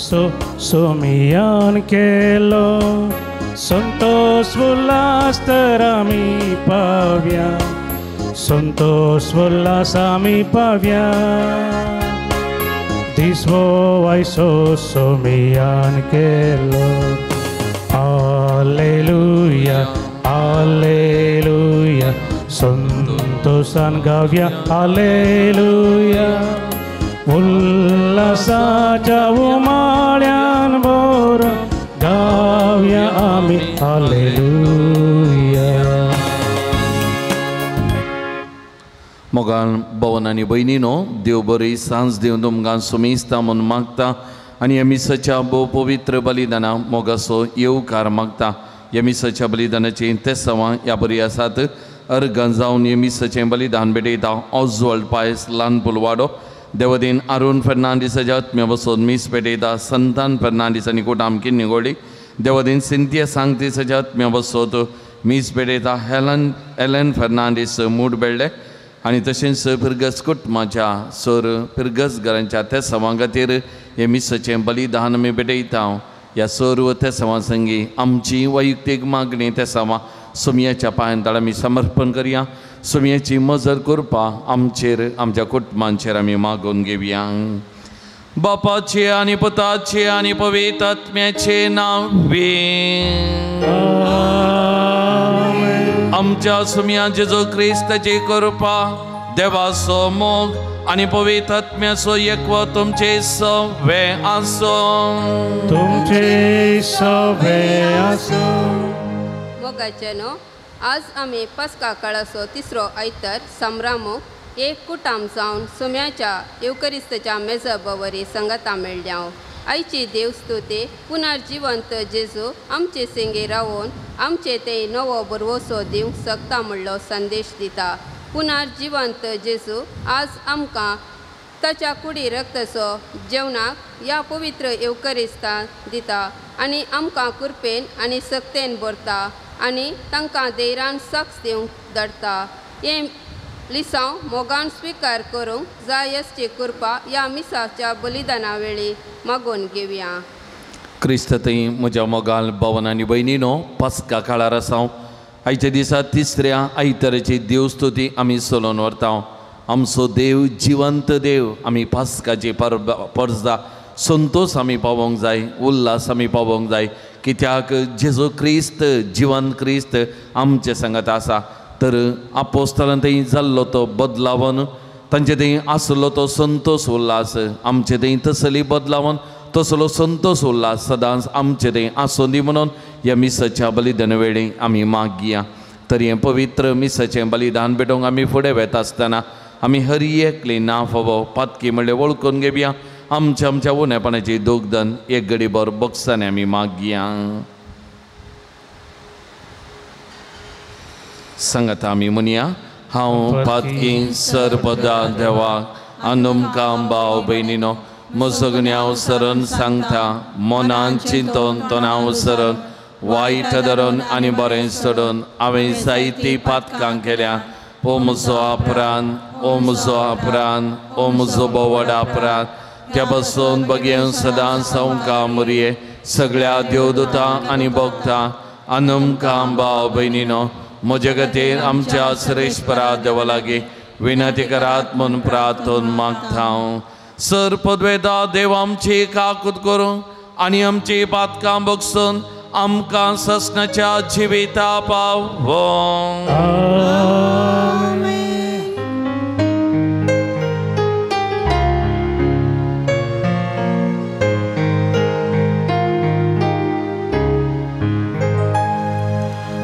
आयसो सोमियान केलो संतोष उल्हास तर आमी पाव्या संतोष उल्हास आमी पाव्या दिसवो आयसो सोमियान केलो हालेलुया हालेलुया संतोषान गाव्या हालेलुया उल्हासाच्या उमाळ्यान बोर गाव्या आमी हालेलुया. मोगान भवन आनी भयणीनो देव बरी सांज दिवन तुमकां सुमेस्ता म्हूण मागता आनी ह्या मिसाच्या भोव पवित्र बलिदाना मोगाचो येवकार मागता. ह्या मिसाच्या बलिदानाचीं तेसांवां ह्या बरी आसात. अर्गां जावन ह्या मिसाचें बलिदान भेटयता ऑजवल्ड पायस ल्हान पुलवाडो देवदीन अरुण फेर्नांडीसाच्या आत्म्या बसून मीस पेटयता संतान फेर्नांडीस आनी कुटाम किन्निगोडी देवदीन सिंथिया सांगतीसाच्या आत्म्या बसोत मीस पेटयता हेलन एलन फेर्नांडीस मूड बेळ्ळे आनी तशेंच फिरगस कुटुंबाच्या सर फिरगस घरांच्या तेसांवां खातीर हें मिसाचें बलिदान आमी भेटयता. ह्या सर्व तेसांवां संगी आमची वैयक्तीक मागणी तेसांवां सोमयाच्या पांयान ताळ आमी समर्पण करया. सोमयाची मजर करपा आमचेर आमच्या कुटुंबांचेर आमी मागून घेवया. बापाचे आनी पुताचे आनी पवित्र आत्म्याचे नांवे आमच्या सुम्या जेजू क्रिस्ताची कृपा देवाचो मोग आनी पवित्र आत्म्याचो एकवो तुमचे सवे आसूं. तुमचे सवे आसूं. मोगाचे न्हू आज आमी पस्का काळाचो तिसरो आयतार संभ्रामूक एक कुटाम जावन सुम्याच्या येवकरिस्ताच्या मेजबवरी संगता मेळ्ळ्या. आयची देवस्तुती पुनर्जिवंत जेजू आमचे सेंगे रावोन आमचे ते नवो भरवसो दिवंक शकता म्हणलो संदेश दिता. पुनर्जिवंत जेजू आज आमकां ताच्या कुडी रक्ताचो जेवणाक ह्या पवित्र येवकरिस्तान दिता आनी आमकां कृपेन आनी सक्तेन भरता आनी तांकां धैर्यान सक्स दिवंक धाडटा. हें लिसांव मोगान स्विकार करूंक जाय आसची कृपा ह्या मिसाच्या बलिदाना वेळी मागून घेवया. क्रिस्त थंय म्हज्या मोगाल भवन आनी भयणीनो पास्का काळार आसा. आयच्या दिसा तिसऱ्या आयताराची देवस्तुती आमी चलोवन व्हरता. आमचो देव जिवंत देव. आमी पास्काची परजा संतोष आमी पावोंक जाय, उल्हास आमी पावोंक जाय, कित्याक जेजू क्रिस्त जिवंत क्रिस्त आमचे सांगात आसा. तर आपोस्तलान थंय जाल्लो तो बदलावन तांचे थंय आसलो तो संतोष उल्हास आमचे थंय तसली बदलावन तसलो संतोष उल्हास सदांच आमचे थंय आसूं दी म्हणून ह्या मिसाच्या बलिदान वेळी आमी मागया. तर हें पवित्र मिसाचें बलिदान भेटोवंक आमी फुडें वेता आसतना आमी हर एकली ना फावो पातकी म्हणल्यार वळखून घेवया. आमच्या आमच्या उणेपणाची दोगदन एक गडीभर बक्षांनी आमी मागया. सांगात आमी म्हणया हांव पातकी सर्पदा देवाक आनी भाव भयणीनो म्हजो हांव सरण सांगता मनान चिंतून तणाव सरण वायट धरून आनी बरें सोडून हांवें जायतीं पातकां केल्या. ओ म्हजो अपरान, ओ म्हजो अपरान, ओ म्हजो बोवड अपरान. त्या पासून बगेन सदांच हांव मुरये सगळ्या देवदूतां आनी भक्तां आनी भाव भयणीनो म्हजे खातीर आमच्या श्रेश्वरा देवा लागीं विनंती करात म्हूण प्रार्थन मागता. सर पदवेदा देव आमची काकूत करूं आनी आमची पातकां बगसून आमकां ससनाच्या जिविता पावों.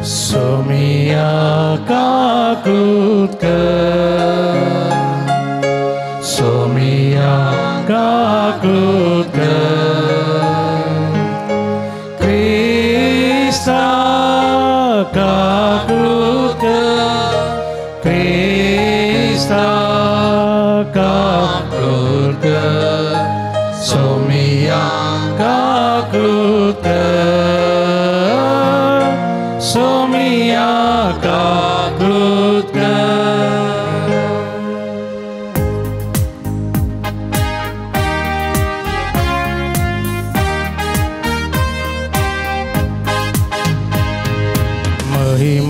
सोमिया काकूत कर, सोमिया काकूत कर, क्रिस्ता काकूत कर, क्रिस्ता काकूत कर, सोमिया काकूत कर, सोमिया काकूत कर.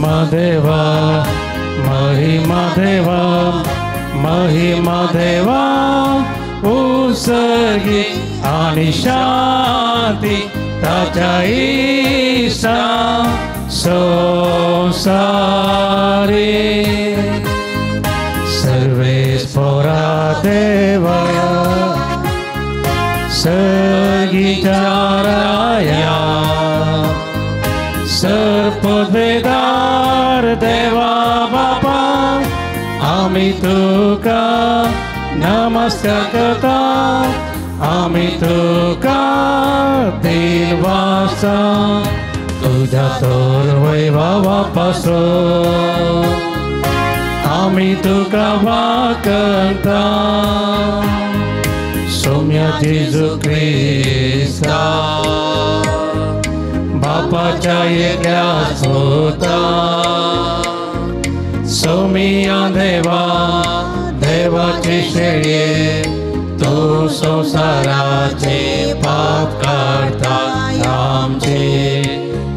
महिमा देवा, महिमा देवा, महिमा देवा उसगी आणि शांती ताच्या इसा संसारी। सर्वेस्पोरा देवा सर्गीच्या राया, सर्पदेदार देवा बापा आमी तुका नमस्कार करता, आमी तुका दिनवासा तुझ्या तोर वैभवा पासून आमी तुका वाकता। सोम्या जेजू क्रिस्ता बापाच्या एकल्या सुता, सोमिया देवा देवाचे शेळये तू संसाराचे पाप काडता आमचे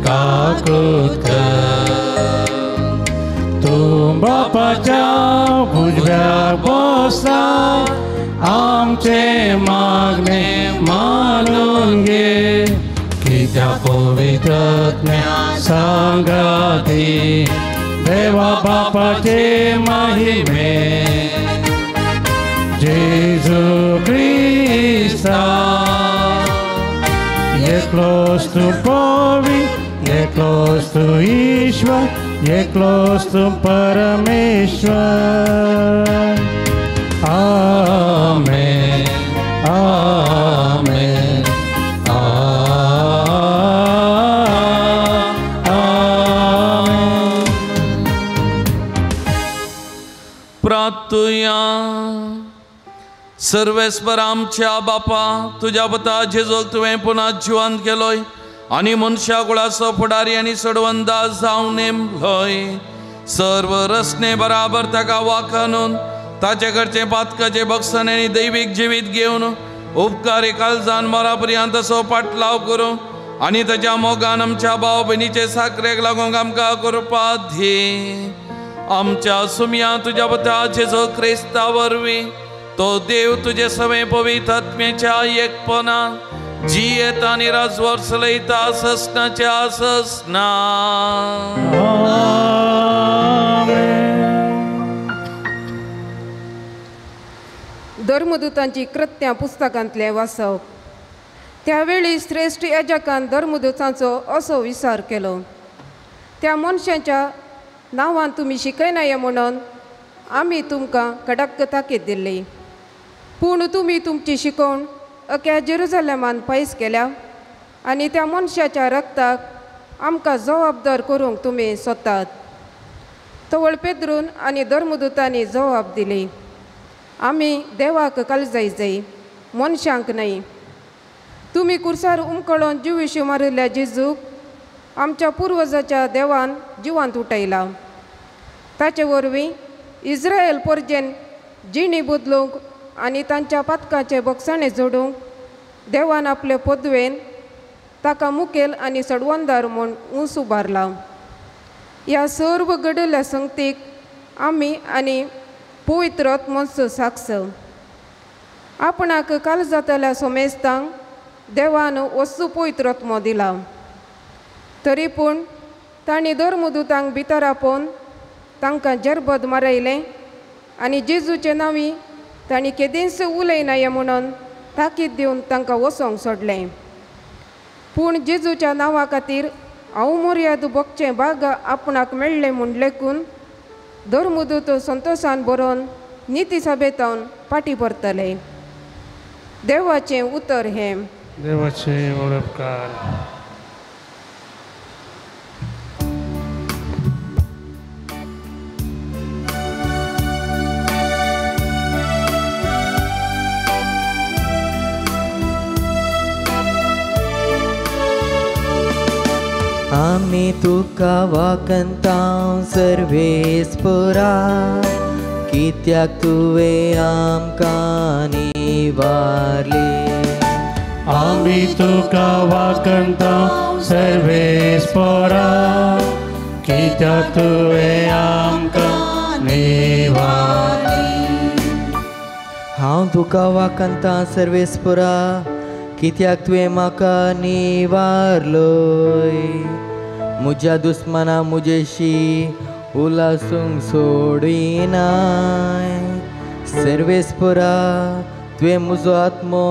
काकूत कर। तूं बापाच्या उजव्याक बसला आमचे मागणे मानून घे, कित्याक पवित्र आत्म्या सांगाती देवा बापाचे महिमे। जेजू क्रिस्ता एकलोच तूं पवी, एकलोच तूं ईश्वर, एकलोच तूं परमेश्वर। आमेन आमेन आमेन। प्रार्थुया। सर्वेस्पर आमच्या बापा, तुज्या पता जेजूक तुवें पुन्हा जिवंत केलोय आनी मनशा कुळाचो फुडारी आनी सोडवंदा जावन नेमलोय। सर्व रसने बराबर ताका वाखानून ताचे कडचें पातकाचें बक्षण आनी दैवीक जिवीत घेवन उपकारी काळजान मरा पर्यंत तसो पाटलाव करूं आनी ताच्या मोगान आमच्या भाव भयणीचे साकरेक लागूंक आमकां कृपा दी। आमच्या सुमया तुज्या पता जेजू क्रिस्ता वरवीं तो देव तुझे सवे पवित्र आत्म्याच्या एकपणा जियेता आनी राजवर चलयता ससनाच्या ससना। धर्मदूतांची कृत्यां पुस्तकांतलें वाचप. त्यावेळी श्रेश्ठ याजकान धर्मदूतांचो असो विचार केलो, त्या मनशांच्या नांवान तुमी शिकयनाय म्हणून आमी तुमकां कडक ताकीद दिल्ली, पूण तुमी तुमची शिकवण अख्या जेरुजलेमान पयस केल्या आनी त्या मनशाच्या रक्ताक आमकां जबाबदार करूंक तुमी सोदतात. तवळ पेद्रून आनी धर्मदूतांनी जबाब दिली, आमी देवाक कलजाय जाय, मनशांक न्हय. तुमी कुर्सार उमकळोन जिविशी मारिल्ल्या जेजूक आमच्या पुर्वजाच्या देवान जिवांत उठयला. ताचे वरवीं इस्रायल परजेन जिणी बदलूंक आनी तांच्या पातकाचे बक्षाणे जोडूंक देवान आपले पदवेन ताका मुखेल आनी सडवंदार म्हूण ऊंच उबारला. ह्या सर्व घडिल्ल्या संगतीक आमी आनी पवित्र आत्मोचो साक्ष. आपणाक काल जातल्या सोमेस्तांक देवान वस्तू पवित्र आत्मो दिला, तरी पूण तांणी धर्मदूतांक भितर आपोवन तांकां जरबद मारयलें आनी जेजूचे नांवी तांणी केदींच उलयनाय म्हणून ताकीद दिवन तांकां वचोंक सोडलें. पूण जेजूच्या नांवा खातीर हांव मोर्याद भोगचें भाग आपणाक मेळ्ळें म्हूण लेखून धर्मदूत संतोशान बरोवन निती सभेतावन फाटीं परतले. देवाचें उतर हें. देवाचें उपकार. आमी तुका वाकंतांव सर्वेस्पोरा, कित्याक तुवें आमकां निवारली. आमी तुका वाकंतांव सर्वेस्पोरा, कित्याक तुवें आमकां निवारली. हांव तुका वाखणता सर्वेस्परा, कित्याक तुवें म्हाका निवारलोय. म्हज्या दुस्माना म्हजेशी उलासूंक सोडिनाय. सर्वेस्परा, तुवें म्हजो आत्मो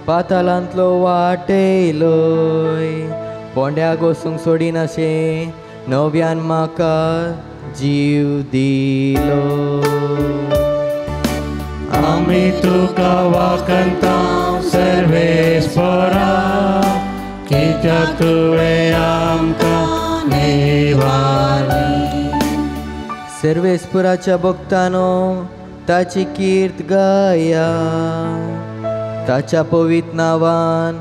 पातालांतलो वाटयलोय. पोंड्याक वचूंक सोडिनाशें नव्यान म्हाका जीव दिलो. आमी तुका वाखणता सर्वेस्परा, कित्याक तुवें आमकां निवारली. सर्वेस्पराच्या भक्तानो ताची कीर्त गाया, ताच्या पवित्र नांवान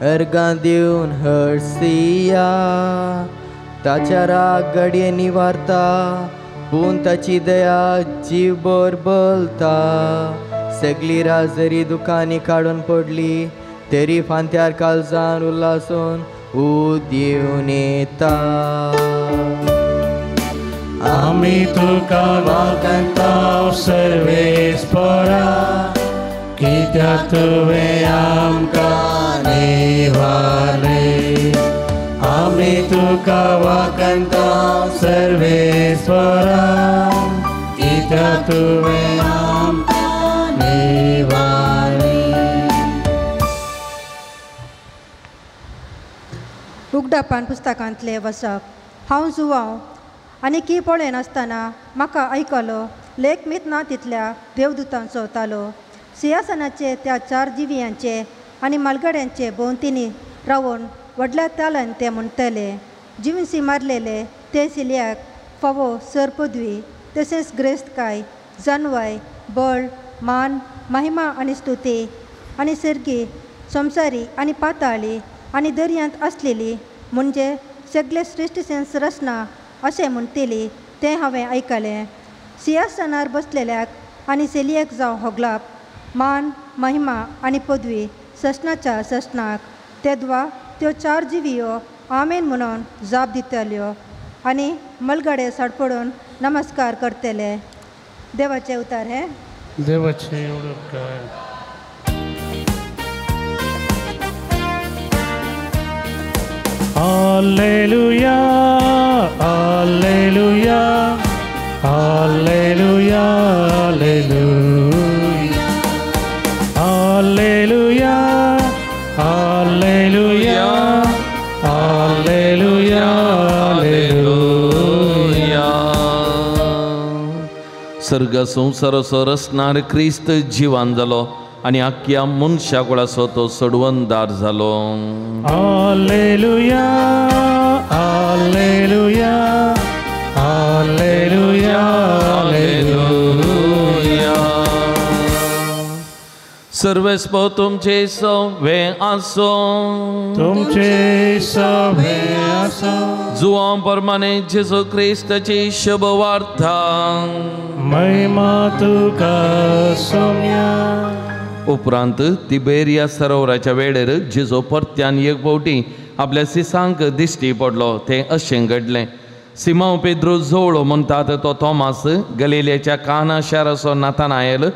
अर्गां दिवन हर्सिया. ताच्या राग घडये निवारता, पूण ताची दया जीवभर बलता. सगळी रात जरी दुकांनी काडून पडली, तरी फांत्यार काळजान उल्हासून उदेवन येता. आमी तुका वाखणता सर्वेस्परा, कित्याक तुवें आमकां निवारले. आमी तुका वाखणता सर्वेस्परा, कित्याक तुवें आमकां निवारले. उगडापान पुस्तकांतले वसप. हांव जुवांव आनी की पळयनासतना म्हाका आयकलो लेख मीत ना तितल्या देवदूतांचो तालो. सिंहासनाचे त्या चार जिवियांचे आनी मालगड्यांचे भोंवतीनी रावन व्हडल्या तालान ते म्हणटले, जिवसी मारलेले ते सिलयाक फावो सर पदवी तशेंच ग्रेस्तकाय, जानवाय, बळ, मान, महिमा आनी स्तुती आनी सर्गी, संवसारी आनी पाताळी आनी दर्यांत आसलेली म्हणजे सगळे श्रेश्ठ रचना अशें म्हणटली तें हांवें आयकलें. सिंहासनार बसलेल्याक आनी सेलयेक जावं होगलाप, मान, महिमा आनी पदवी ससनाच्या ससनाक. तेद्वा त्यो चार जिवियो आमेन म्हणून जाप दितल्यो आनी मलगडे साडपडून नमस्कार करतले. देवाचे उतार हे. देवाचे उपकार. Alleluia, Alleluia, Alleluia, Alleluia, Alleluia, Alleluia, Alleluia, Alleluia. सर्ग संवसाराचो रचणार क्रिस्त जिवान जालो आनी आख्या मनशा कुळाचो तो सोडवणदार जालो. Alleluia, Alleluia, Alleluia, Alleluia. सर्वेस्पो तुमचे सवे आसो, तुमचे सवे आसो. जुवां प्रमाणे जेजू क्रिस्ताची शुभ वार्ता. महिमा तुका सोम्या. उपरांत तिबेरिया सरोवराच्या वेळेर जेजू परत्यान एक फावटी आपल्या सिसांक दिश्टी पडलो. तें अशें घडलें. सिमांव पेद्रू जोवळो म्हणटात तो थॉमास, गलिलेच्या काना शाराचो नाथानायल,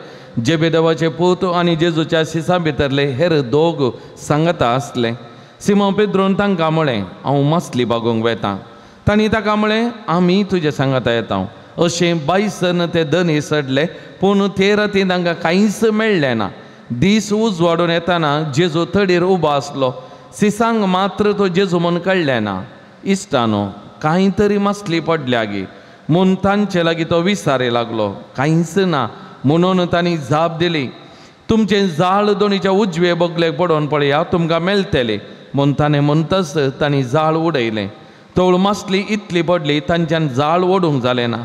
जेबेदेवाचे पूत आनी जेजूच्या सिसां भितरले हेर दोग सांगता आसले. सिमांव पेद्रून तांकां म्हळें, हांव मासली बागोवंक वेता. तांणी ताका म्हळें, आमी तुजे सांगता येता. अशें बायसन ते दनी सडले, पूण ते राती तांकां कांयच मेळ्ळें ना. दीस उजवाडून येताना जेजू तडीर उबो आसलो. सिसांक मात्र तो जेजू म्हूण कळ्ळें ना. इश्टानो, कांय तरी मासली पडल्या गी म्हूण तांचे लागीं तो विचारे लागलो. कांयच ना म्हणून तांणी जाप दिली, तुमचें जाळ दोणीच्या उजवे बगलेक पडोवन पळया, तुमकां मेळटलें. म्हूण ताणें म्हणटच तांणी जाळ उडयलें. तवळ मासली इतली पडली तांच्यान जाळ ओडूंक जालें ना.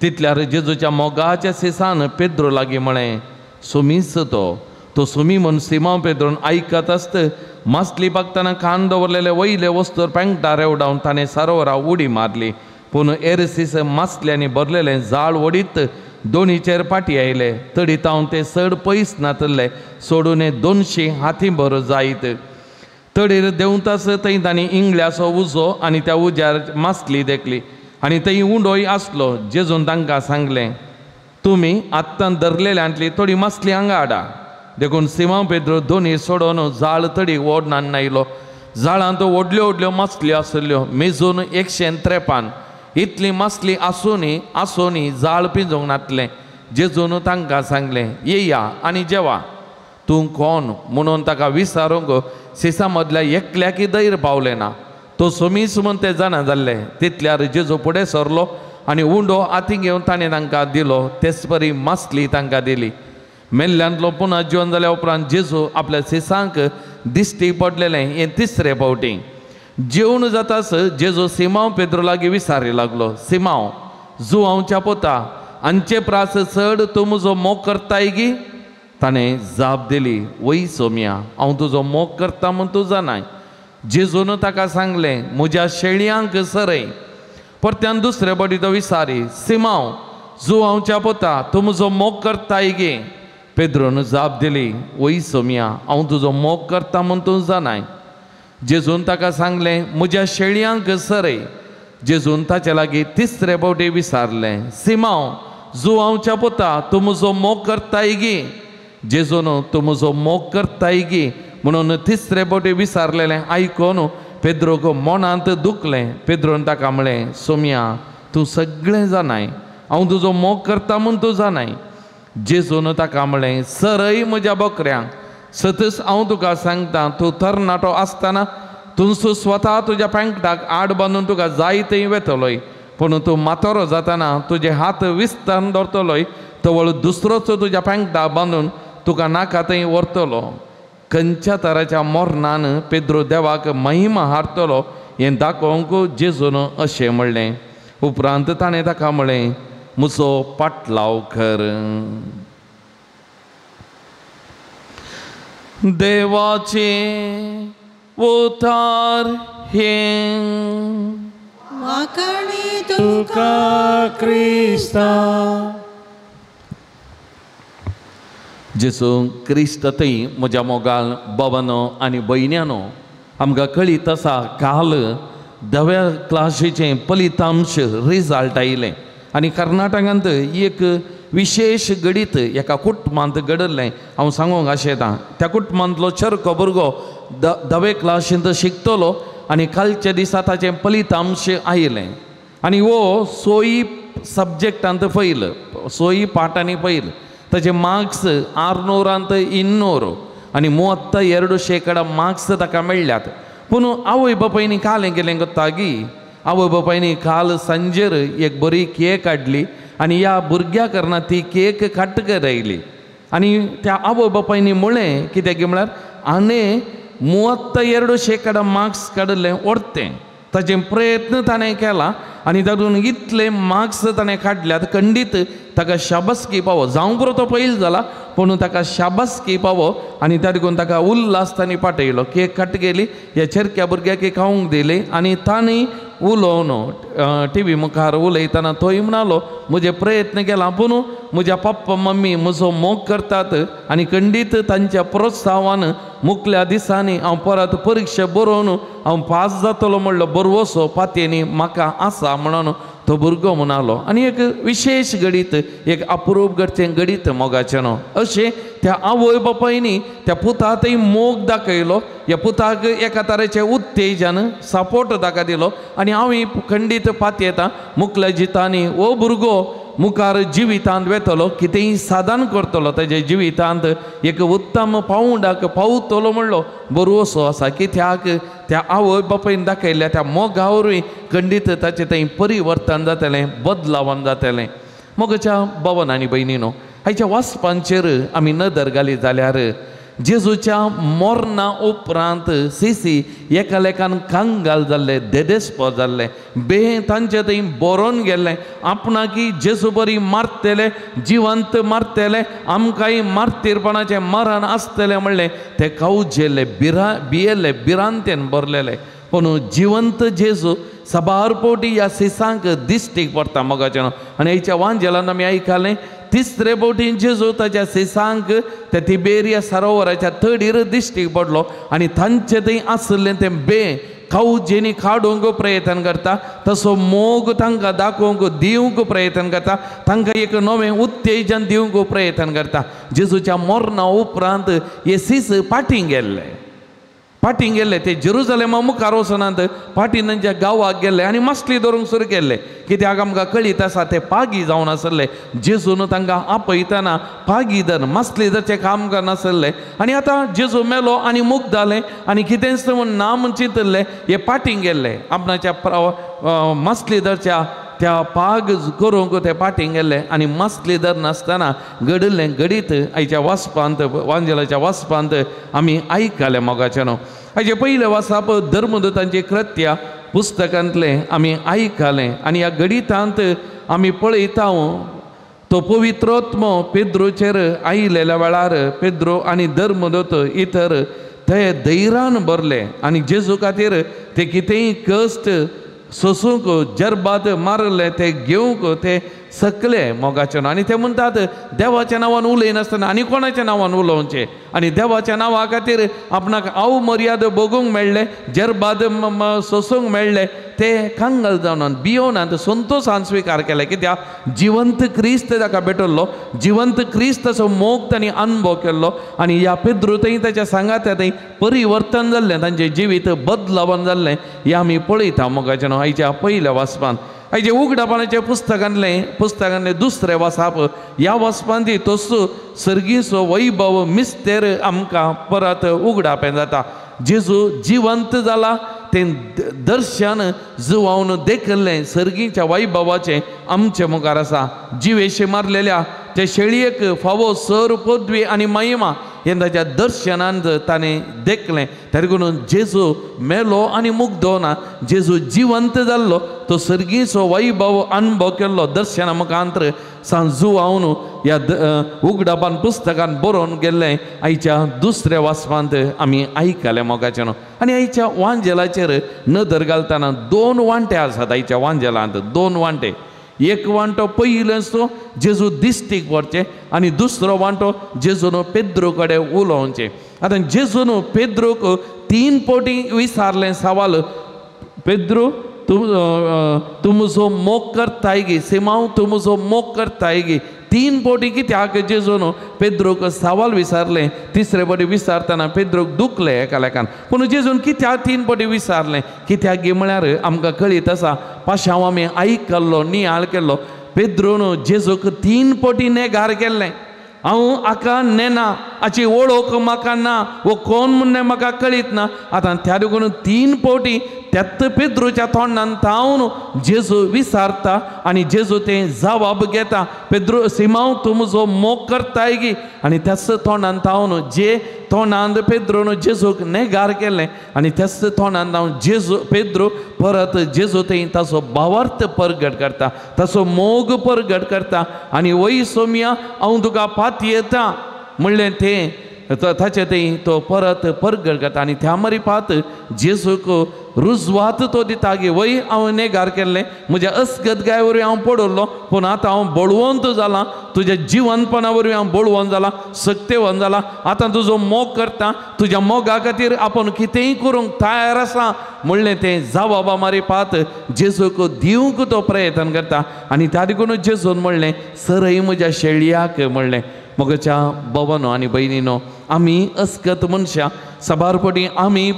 तितल्यार जेजूच्या मोगाच्या सिसान पेद्रो लागीं म्हळें, सुमीच तो. तो सुमी म्हूण सिमांव पेद्रोन आयकत आसत मासली पाकतना कान दवरलेले वयले वस्तूर पेंगटा रेवडावन ताणें सरोवरा उडी मारली. पूण एरसीस मासल्यांनी भरलेलें जाळ ओडीत दोणीचेर पाटी आयले. तडी तावन ते चड पयस नातल्ले सोडून 200 हाती भर जायत. तडीर देंवतास थंय तांणी इंगल्याचो उजो आनी त्या उज्यार मासली देखली आनी थंय उंडोय आसलो. जेजून तांकां सांगलें, तुमी आत्तां धरलेल्यांतली थोडी मासली हांगा हाडा. देखून सिमांव पेद्रो दोनी सोडोवन जाळ तडी ओडनान आयलो. जाळांत व्हडल्यो व्हडल्यो मासल्यो आसल्यो, मेजून 153. इतली मासली आसूनी आसूनी जाळ पिंजूंक नातलें. जेजून तांकां सांगलें, येया आनी जेवा. तूं कोण म्हणून ताका विचारूंक सिसा मदल्या एकल्याकी धैर्य पावलें ना. तो सोमीस म्हूण ते जाणा जाल्ले. तितल्यार जेजू फुडें सरलो आनी उंडो हातीं घेवन ताणें तांकां दिलो. तेच परी मासली तांकां दिली. मेल्ल्यांतलो पुनः जिवन जाल्या उपरांत जेजू आपल्या सिसांक दिश्टी पडलेलें हें तिसरे फावटी. जेवण जातास जेजू सिमांव पेद्रो लागीं विचारी लागलो, सिमांव जुवांवच्या पोता, हांचे प्रास चड तूं म्हजो मोग करताय गी? ताणें जाप दिली, वय सोम्या, हांव तुजो मोग करता म्हूण तूं जाणाय. जेजून ताका सांगलें, म्हज्या शेळयांक सरय. परत्यान दुसरे फावटी तो विचारी, सिमांव जुवांवच्या पोता, तूं म्हजो मोग करताय गे? पेद्रोन जाप दिली, वय सोम्या, हांव तुजो मोग करता म्हूण तूं जाणाय. जेजून ताका सांगलें, म्हज्या शेळयांक सरय. जेजून ताचे लागीं तिसरे फावटी विचारलें, सिमांव जुवांवच्या पोता, तूं म्हजो मोग करताय गी? जेजून तूं म्हजो मोग करताय गी म्हणून तिसरे फावटी विचारलेलें आयकून पेद्रोक मनांत दुखलें. पेद्रोन ताका म्हळें, सोम्या, तूं सगळें जाणाय, हांव तुजो मोग करता म्हूण तूं जाणाय. जेजून ताका म्हळें, सरय म्हज्या बकऱ्यांक. सतच हांव तुका सांगता, तूं तरणाटो आसतना तूं स्वता तुज्या पेंकटाक आड बांदून तुका जाय थंय वेतलोय, पूण तूं म्हातारो जातना तुजे हात विस्तान दवरतलोय, तवळ दुसरोच तुज्या पेंकटाक बांदून तुका नाका थंय व्हरतलो. खंयच्या तराच्या मरणान पेद्रो देवाक महिमा हाडटलो हें दाखोवंक जेजून अशें म्हणलें. उपरांत ताणें ताका म्हळें, म्हजो पाटलाव कर. देवाचे उतार हें वाखाणी तुका क्रिस्ता. जेजू क्रिस्त थंय म्हज्या मोगाल बाबानो आनी भयण्यानो, आमकां कळीत आसा काल धव्या क्लासीचें फलितांश रिजल्ट आयलें आनी कर्नाटकांत एक विशेश घडीत एका कुटुंबांत घडिल्लें. हांव सांगूंक आशेतां, त्या कुटुंबांतलो चरको भुरगो धवे क्लासींत शिकतलो आनी कालच्या दिसा ताचें फलितांश आयलें आनी हो सोयी सब्जेक्टांत फैल, सोयी पाठांनी फैल. ताचे मार्क्स 602 आनी 32% मार्क्स ताका मेळ्ळ्यात. पूण आवय बापायनी काल हें केलें कोत्तागी, आवय बापायनी काल सांजेर एक बरी केक हाडली आनी ह्या भुरग्या कारणान ती केक कट करयली आनी त्या आवय बापायनी म्हळें कित्याक म्हळ्यार हाणें 32% मार्क्स काडिल्लें ओडतें, ताचे प्रयत्न ताणें केला आनी तातूंत इतले मार्क्स ताणें काडल्यात, खंडीत ताका शाबासकी पावो. जावं पुरो तो पयल जाला, पूण ताका शाबासकी पावो आनी त्या देखून ताका उल्हास तांणी पाठयलो. केक कट केली, ह्या चेरक्या भुरग्याक खावंक दिली आनी तांणी उलोवन टिवी मुखार उलयतना तोय म्हणालो, म्हजे प्रयत्न केला पूण म्हज्या पप्पा मम्मी म्हजो मोग करतात आनी खंडीत तांच्या प्रोत्साहान मुखल्या दिसांनी हांव परत परिक्षा बरोवन हांव पास जातलो म्हणलो बरवसो पातयेनी म्हाका आसा म्हणून तो भुरगो म्हणालो. आनी एक विशेश घडीत, एक अप्रूप घडचें घडीत मोगाचें न्हू अशें त्या आवय बापायनी त्या पुतातय मोग दाखयलो, ह्या पुताक एका तरेचें उत्तेजन सपोर्ट ताका दिलो आनी हांव खंडीत पातयेता मुखल्या जितांनी हो भुरगो मुखार जिवितांत वेतलो, कितेंय साधन करतलो, ताच्या जिवितांत एक उत्तम पावंडाक पावतलो म्हणलो बरोसो आसा. कित्याक त्या आवय बापायन दाखयल्ल्या त्या मोगा वरवीं खंडीत ताचें थंय परिवर्तन जातलें, बदलावन जातलें. मोगाच्या बाबान आनी भयणीनो, हाच्या वाचपांचेर आमी नदर घाली जाल्यार जेजूच्या मरणा उपरांत सिसी एकालेकान कांगाल जाल्ले, देदेस्पो जाल्ले, बे तांचे थंय बरोवन गेल्ले, आपणाकी जेजू बरी मारतले, जिवंत मारतले, आमकांय मार्तीरपणाचें मरण आसतलें म्हणलें ते कावजेल्ले, भियेल्ले, भिरांतेन भरलेले. पूण जिवंत जेजू साबार फावटी ह्या सिसांक दिश्टीक पडटा मोगाचें. आनी हेच्या वांजेलान आमी आयकलें तिसरे फावटी जेजू ताच्या सिसांक त्या तिबेरिया सरोवराच्या तडीर दिश्टीक पडलो आनी तांचे थंय आशिल्लें तें बे खावजेनी काडूंक प्रयत्न करता, तसो मोग तांकां दाखोवंक दिवंक प्रयत्न करता, तांकां एक नवें उत्तेजन दिवंक प्रयत्न करता. जेजूच्या मरणा उपरांत हे सीस फाटीं गेल्ले, फाटीं गेल्ले ते जेरुजलेमा मुखार वचनात, फाटीं तांच्या गांवाक गेल्ले आनी मासली धरूंक सुरू केल्ले. कित्याक आमकां कळीत आसा ते पागी जावन आसले. जेजून तांकां आपयतना पागी धर मासली धरचें काम करनासले आनी आतां जेजू मेलो आनी मुक्त जालें आनी कितेंच म्हूण ना म्हूण चिंतल्ले, हे फाटीं गेल्ले आपणाच्या मासली धरच्या त्या पाग करूंक ते फाटीं गेल्ले आनी मासली धर नासतना घडिल्लें घडीत आयच्या वाचपांत वांजेलाच्या वाचपांत आमी आयकलें मोगाचें न्हू. आयचें पयलें वाचप धर्मदूतांची कृत्या पुस्तकांतलें आमी आयकलें आनी ह्या घडितांत आमी पळयता तो पवित्रोत्मो पेद्रोचेर आयिल्ल्या वेळार पेद्रो आनी धर्मदूत इतर ते धैर्यान भरले आनी जेजू खातीर ते कितेंय कश्ट सोसूंक जरबाद मारले ते घेवंक ते सकले मोगाचे न्हू. आनी ते म्हणटात देवाच्या नांवान उलयनासतना आनी कोणाच्या नांवान उलोवचें आनी देवाच्या नांवा खातीर आपणाक आव मर्याद भोगूंक मेळ्ळें, जरबाद सोसूंक मेळ्ळें, ते कांगल जावन भियोनात संतोशान स्विकार केले. कित्याक जिवंत क्रिस्त ताका भेटल्लो, जिवंत क्रिस्ताचो मोग तांणी अनुभव केल्लो आनी ह्या पेद्रू थंय ताच्या सांगात्या थंय परिवर्तन जाल्लें, तांचें जिवीत बदलावन जाल्लें हें आमी पळयता मोगाचें न्हू. आयच्या पयल्या वाचपान आयचे उगडापणाच्या पुस्तकांतलें दुसरें वाचप, ह्या वाचपांत तोच सर्गीचो वैभव मिस्तेर आमकां परत उगडापें जाता. जेजू जिवंत जाला तें दर्शन जुवावन देखिल्लें सर्गीच्या वैभवाचें आमचे मुखार आसा. जिवेशी मारलेल्या त्या शेळयेक फावो सर पदवी आनी महिमा हें ताच्या दर्शनान ताणें देखलें. तरी करून जेजू मेलो आनी मुग्दो ना, जेजू जिवंत जाल्लो तो सर्गीचो वैभव अनुभव केल्लो दर्शना मुखांतर सांजुवावन ह्या उगडापान पुस्तकान बरोवन गेल्लें आयच्या दुसऱ्या वाचपांत आमी आयकलें मोगाचें न्हू. आनी आयच्या वांजेलाचेर नदर घालतना दोन वांटे आसात. आयच्या वांजेलांत दोन वांटे, एक वांटो पयलेंच तो जेजू दिस्टीक व्हरचें आनी दुसरो वांटो जेजून पेद्रो कडेन उलोवचें. आतां जेजून पेद्रोक तीन पटी विचारलें सवाल, पेद्रो तूं म्हजो मोग करताय गी, सिमांव तूं म्हजो मोग करताय गी. तीन पटी कित्याक जेजून पेद्रोक सवाल विचारलें, तिसरे पटी विचारतना पेद्रोक दुखलें एका लेखान. पूण जेजून कित्याक तीन पटी विचारलें, कित्याक गी म्हळ्यार आमकां कळीत आसा पाशांव आमी आयकल्लो नियाळ केल्लो पेद्रोन जेजूक तीन पटी नेगार केल्लें. हांव हाका नेना, हाची वळख म्हाका ना, वो कोण म्हण म्हाका कळीत ना. आतां त्या देखून तीन पटी त्यात पेद्रोच्या तोंडान तावन जेजू विचारता आनी जेजू तें जवाब घेता, पेद्रो सिमांव तूं म्हजो मोग करताय गी. आनी त्याच तोंडान तावन जे तोंडान पेद्रोन जेजूक नेगार केलें आनी त्याच तोंडान तावन जेजू पेद्रो परत जेजू थंय ताचो भावार्थ परगट करता, ताचो मोग परगट करता आनी वय सोम्या हांव तुका पातयेता म्हणलें तें ताचें थंय तो परत परगट करता आनी त्या मरिपात जेजूक रुजवात तो दिता गी वय हांव नेगार केल्लें, म्हज्या अस्गत गाय वरवीं हांव पडल्लो, पूण आतां हांव बळवंत जालां, तुज्या जिवनपणा वरवीं हांव बळवंत जालां, सक्तेवंत जालां, आतां तुजो मोग करता, तुज्या मोगा खातीर आपूण कितेंय करूंक तयार आसा म्हणलें तें जवाबा मारिपात जेजूक दिवंक तो प्रयत्न करता. आनी त्या देखून जेजून म्हणलें सरय म्हज्या शेळयाक म्हणलें. मोगाच्या भवनो आनी भयणीनो, आमी अस्कत मनशां सबारपटी आमी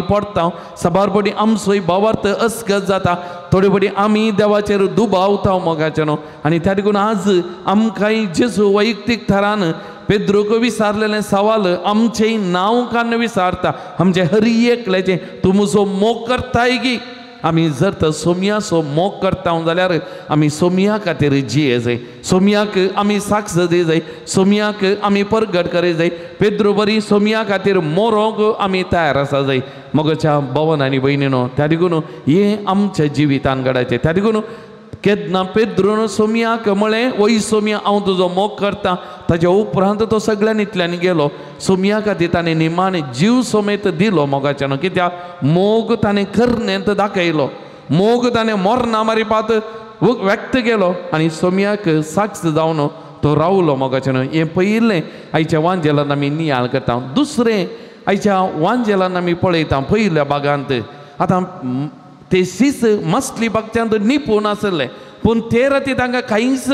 पडटा, सबारपटी आमचोय भावार्थ अस्कत जाता, थोडे पटी आमी देवाचेर दुबावता मोगाचें न्हू. आनी त्या देखून आज आमकांय जेजू वैयक्तीक थरान पेद्रोक विचारलेलें सवाल आमचें नांव कान्न विचारता, आमचें हरी एकल्याचें तूं म्हजो मोग करताय गी. आमी जर तर सोमयाचो मोग करता जाल्यार आमी सोमया खातीर जिये जाय, सोमयाक आमी साक्ष दी जाय, सोमयाक आमी परगट करी जाय, पेद्रो बरी सोमया खातीर मोरोंक आमी तयार आसा जाय. मोगाच्या भवन आनी भयणीनो, त्या देखून हें आमच्या जिवितान घडायचें. त्या देखून केन्ना पेद्रोन सोमयाक म्हळें वय सोमया हांव तुजो मोग करता, ताच्या उपरांत तो सगळ्यान इतल्यान गेलो. सोमया खातीर ताणें निमाणें जीव समेत दिलो मोगाच्यान, कित्याक मोग ताणें करणेंत दाखयलो, मोग ताणें मरणा मारिपात व्यक्त केलो आनी सोमयाक साक्ष जावन तो रावलो मोगाच्यान. हें पयलें आयच्या वांजेलान आमी नियाळ करता. दुसरें आयच्या वांजेलान आमी पळयता पयल्या भागांत आतां ते सीस मासली बागच्यांत निपून आसले पूण ते राती तांकां कांयच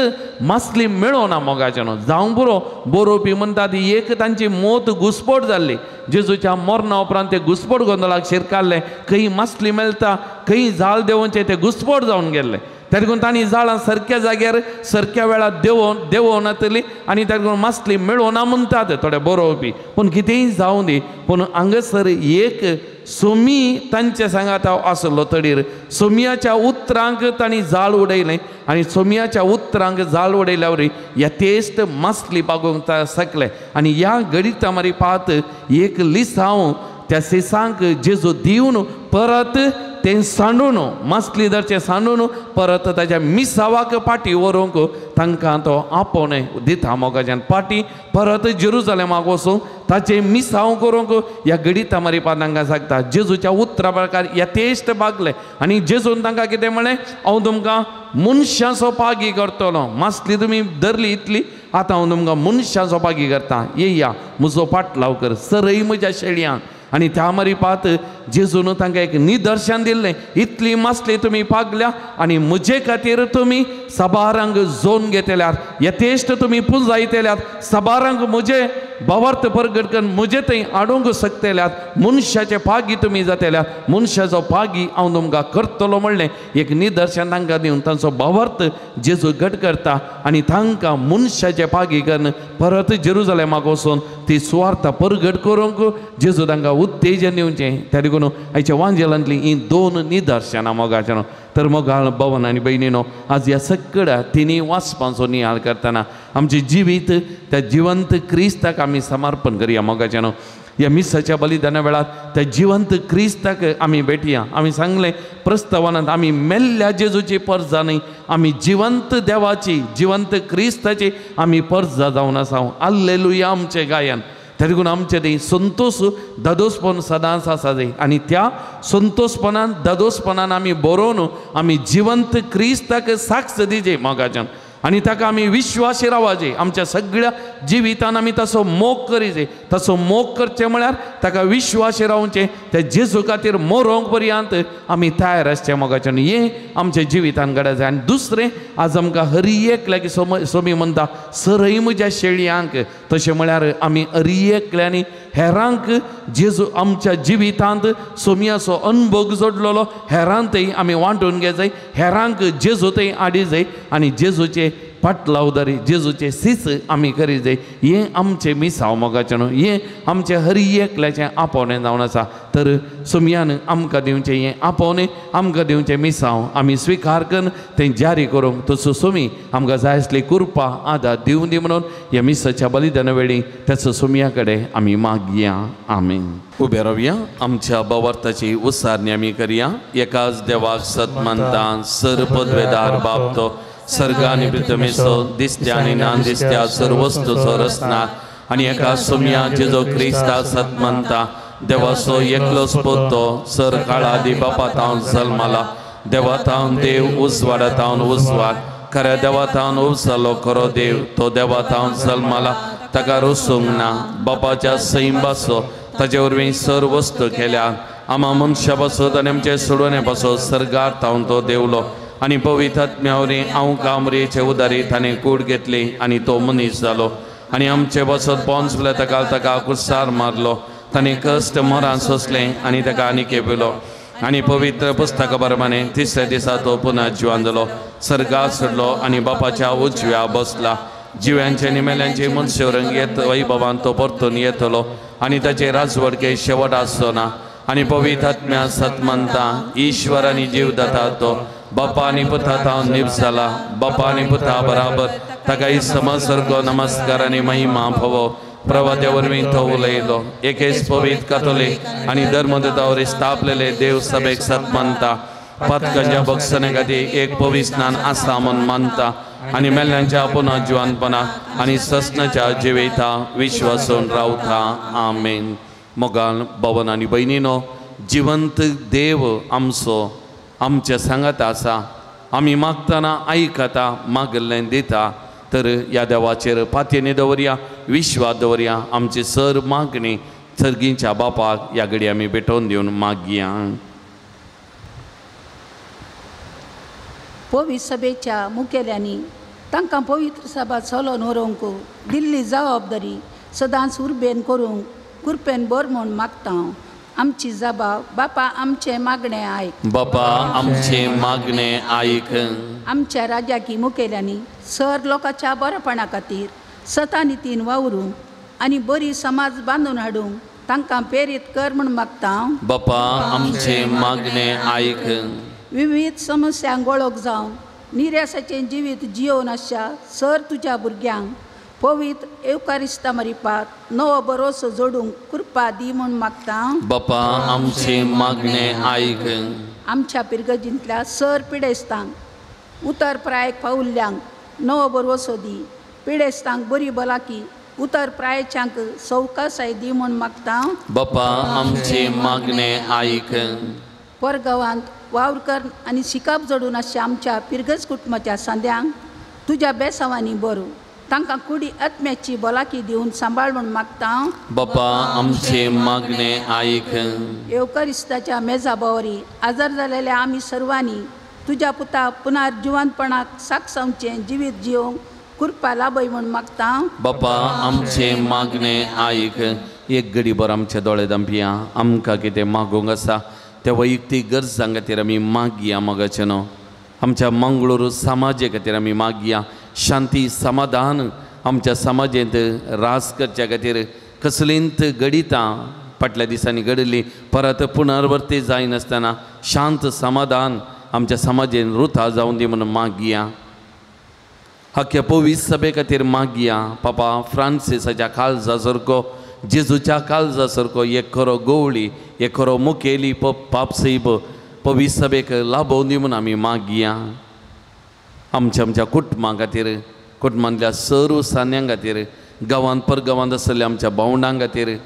मासली मेळोना मोगाचें न्हू जावं पुरो. बरोवपी म्हणटा ती एक तांची मोत घुसपट जाल्ली. जेजूच्या मरणा उपरांत ते घुसपट गोंदळाक शिरकाल्ले. खंय मासली मेळटा खंय जाळ देंवोवचें ते घुसपट जावन गेल्ले. त्या देखून तांणी जाळां सारक्या जाग्यार सारक्या वेळार देंवोवनातली आनी त्या देखून मासली मेळोना म्हणटात थोडे बरोवपी. पूण कितेंय जावं दी पूण हांगासर एक सोमी तांचे सांगाता आसलो तडीर. सोमयाच्या उतरांक तांणी जाळ उडयलें आनी सोमयाच्या उतरांक जाळ उडयल्या वरी यथेश्ट मासली बागोवंक शकले. आनी ह्या घडिता मारी पात एक लिसांव त्या सिसांक जेजू दिवन परत तें सांडून मासली धरचें सांडून परत ताच्या मिसावाक पाटी व्हरूंक तांकां तो आपोवणें दिता मोगाच्यान. पाटी परत जेरुजलेमाक वचून ताचें मिसांव करूंक ह्या घडिता मारी पात तांकां सांगता. जेजूच्या उतरा प्रकार यथेश्ट बागले आनी जेजून तांकां कितें म्हणलें, हांव तुमकां मनशांचो पागी करतलो. मासली तुमी धरली इतली, आतां हांव तुमकां मनशांचो पागी करता. येया म्हजो पाटलाव कर सरय म्हज्या शेळयांक. आनी त्या मारी पात जेजून तांकां एक निदर्शन दिल्लें, इतली मासली तुमी पागल्या आनी म्हजे खातीर तुमी साबारांक जोन घेतल्यात, यथेश्ट तुमी पुंजायतल्यात, साबारांक म्हजे भावार्थ परगट करून म्हजे थंय हाडूंक शकतल्यात, मनशाचे पागी तुमी जातल्यात, मनशाचो पागी हांव तुमकां करतलो म्हणलें एक निदर्शन तांकां दिवन तांचो भावार्थ जेजू घट करता आनी तांकां मनशाचे पागी करून परत जेरुजलेमाक वचून ती सुवार्थ परगट करूंक जेजू तांकां उत्तेजन दिवचें. त्या देखून आयच्या वांजेलांतलीं हीं दोन निदर्शनां मोगाचें. तर मोगाळ भवन आनी भयणीनो आज ह्या सगळ्या तिनूय वाचपांचो नियाळ करतना आमचें जिवीत त्या जिवंत क्रिस्ताक आमी समर्पण करया मोगाचें. ह्या मिसाच्या बलिदाना वेळार त्या जिवंत क्रिस्ताक आमी भेटया. आमी सांगलें प्रस्तावनांत आमी मेल्ल्या जेजूची परजा न्हय, आमी जिवंत देवाची जिवंत क्रिस्ताची आमी परजा जावन आसा. आल्लेलुया आमचें गायन. त्या देखून आमचें थंय संतोश दादोसपण सदांच आसा जाय आनी त्या संतोसपणान दादोसपणान आमी बरोवन आमी जिवंत क्रिस्ताक साक्ष दिजे मोगाच्यान आनी ताका आमी विश्वासी रावाजे. आमच्या सगळ्या जिवितान आमी ताचो मोग करीजे. ताचो मोग करचें म्हळ्यार ताका विश्वासी रावचें, त्या जेजू खातीर मरोंक पर्यंत आमी तयार आसचें मोगाच्यान. हें आमच्या जिवितान घडा जाय. आनी दुसरें आज आमकां हरी एकल्याक सोमी म्हणटा सरय म्हज्या शेळयांक. तशें म्हळ्यार आमी हरी एकल्यांनी हेरांक जेजू आमच्या जिवितांत सोमयाचो अनभोग जोडलेलो हेरांतय आमी वांटून घेजाय, हेरांक जेजू थंय हाडी जाय आनी जेजूचे पाटलावदारी जेजूचे सीस आमी करी जाय. हें आमचें मिसांव मोगाचें न्हू, हें आमचें हरी एकल्याचें आपोवणें जावन आसा. तर सोमयान आमकां दिवचें हें आपोवणें, आमकां दिवचें मिसांव आमी स्विकार करून तें जारी करूंक तसो सोमी आमकां जाय आसली कृपा आदार दिवं दी म्हणून ह्या मिसाच्या बलिदाना वेळी त्याचो सोमया कडेन आमी मागया. आमेन. उबे रावया, आमच्या भावार्थाची उसारणी आमी करया. एकाच देवाक सत मानता, सर पदवेदार बाप तो सर्ग आनी पृथ्वीचो दिसत्या आनी ना दिसत्या सर्व वस्तूचो रचना आनी एका सोमया जेजो क्रिस्ता सत मानता, देवाचो एकलोच पुतो सर काळादी बापा तावन जल्माला, देवा तावन देव उजवाडा तावन उजवाड, खऱ्या देवा तावन उपजालो खरो देव, तो देवा तावन जल्माला, ताका रोसूंक ना, बापाच्या सैंबाचो ताचे वरवीं सर वस्तू केल्या, आमा मनशा पासत आनी आमचे सोडवणे पासत सर्गार तावन तो देवलो आनी पवित्र आत्म्या वरवीं हांव कामरेचे उदारी ताणें कूड घेतली आनी तो मनीस जालो आनी आमचे पासत पोंच ताका ताका कुसार मारलो, ताणें कश्ट मरान सोंसलें आनी ताका आनी केपिलो आनी पवित्र पुस्तका प्रमाणे तिसऱ्या दिसा तो पुनः जिवान जालो, सर्गार सोडलो आनी बापाच्या उजव्या बसला. जिव्यांचे आनी मेल्यांचे मनशेवरंग येत वैभवान तो परतून येतलो आनी ताचे राजवडके शेवट आसचो ना. आनी पवित्र आत्म्या सत मानता, ईश्वर आनी जीव दाता तो बापा आनी पुता तावन निप जाला, बापा आनी पुता बराबर ताका समसर्गो नमस्कार आनी महिमा भवो. प्रवाद्या वरवीं तो उलयलो. एकेच पवित्र कातोलीक आनी धर्मदूता वरवीं स्थापलेले देव सभेक सत मानता, पातकांच्या बक्षणे खातीर एक पवित्र स्नान आसा म्हूण मानता आनी मेल्ल्यांच्या पुनः जिवानपणा आनी ससनाच्या जिवेता विश्वासून रावता. आमेन. मोगाल भवन आनी भयणीनो, जिवंत देव आमचो आमच्या सांगात आसा. आमी मागतना आयकता, मागल्लें दिता. तर ह्या देवाचेर पातयेनी दवरया, विश्वास दवरया. आमची सर मागणी सर्गींच्या बापाक ह्या घडी आमी भेटोवन दिवन मागया. पवित्र सभेच्या मुखेल्यांनी तांकां पवित्र सभा चलोवन व्हरूंक दिल्ली जबाबदारी सदांच उर्बेन करूंक कृपेन बर म्हूण मागता हांव. आमची जबाब बापा आमचें मागणें आयक. बापा आमचें मागणें आयक. आमच्या राजाकी मुखेल्यांनी सर लोकांच्या बरेपणा खातीर सतानितीन वावरूंक आनी बरी समाज बांदून हाडूंक तांकां प्रेरीत कर म्हूण मागता हांव. बापा आमचें मागणें आयक. विविध समस्यांक वळख जावन निरासाचें जिवीत जियोवन आसच्या सर तुज्या भुरग्यांक पवित्र येवकारिस्ता मरिपात नवो भरोसो जोडूंक कृपा दी म्हूण मागता. बापा आमचें मागणें आयक. आमच्या पिरगजींतल्या सर पिडेस्तांक उतर प्रायक पावुल्ल्यांक नवो भरवसो दी. पिडेस्तांक बरी भलायकी उतर प्रायच्यांक सवकासाय दी म्हूण मागता. बापा आमचें मागणें आयक. परगांवांत वावर कर आनी शिकप जोडून आसच्या आमच्या पिरगज कुटुंबाच्या सांद्यांक तुज्या बेसांवांनी बरो तांकां कुडी आत्म्याची भलायकी दिवन सांबाळ म्हूण मागता. बापा आमचें मागणें आयक. येवकारिस्ताच्या मेजा बावरी आजार जालेल्या आमी सर्वांनी तुज्या पुता पुनर्जिवंतपणाक साक्षावचें जिवीत जिवंक कृपा लाभय म्हूण मागता. बापा आमचें मागणें आयक. एक घडीभर आमचे दोळे धांपया. आमकां कितें मागूंक आसा त्या वैयक्तीक गरजां खातीर आमी मागया. मोगाचें न्हू आमच्या मंगळूर समाजे खातीर आमी मागया. शांती समाधान आमच्या समाजेंत रास करच्या खातीर कसलींत घडितां फाटल्या दिसांनी घडिल्लीं परत पुनर्वर्ती जायनासतना शांत समाधान आमच्या समाजेन रुथा जावन दी म्हणून मागया. अख्ख्या पवित्र सभे खातीर मागया. पापा फ्रांसिसाच्या काळजा सारको जेजूच्या काळजा सारको एक खरो गवळी एक खरो मुखेली पापसैब पवित्र सभेक लाभोवन दी म्हणून आमी मागया. आमच्या आमच्या कुटुंबां खातीर कुटुंबांतल्या सर्व सान्यां खातीर गांवांत परगांवांत आसलेल्या आमच्या भावंडां खातीर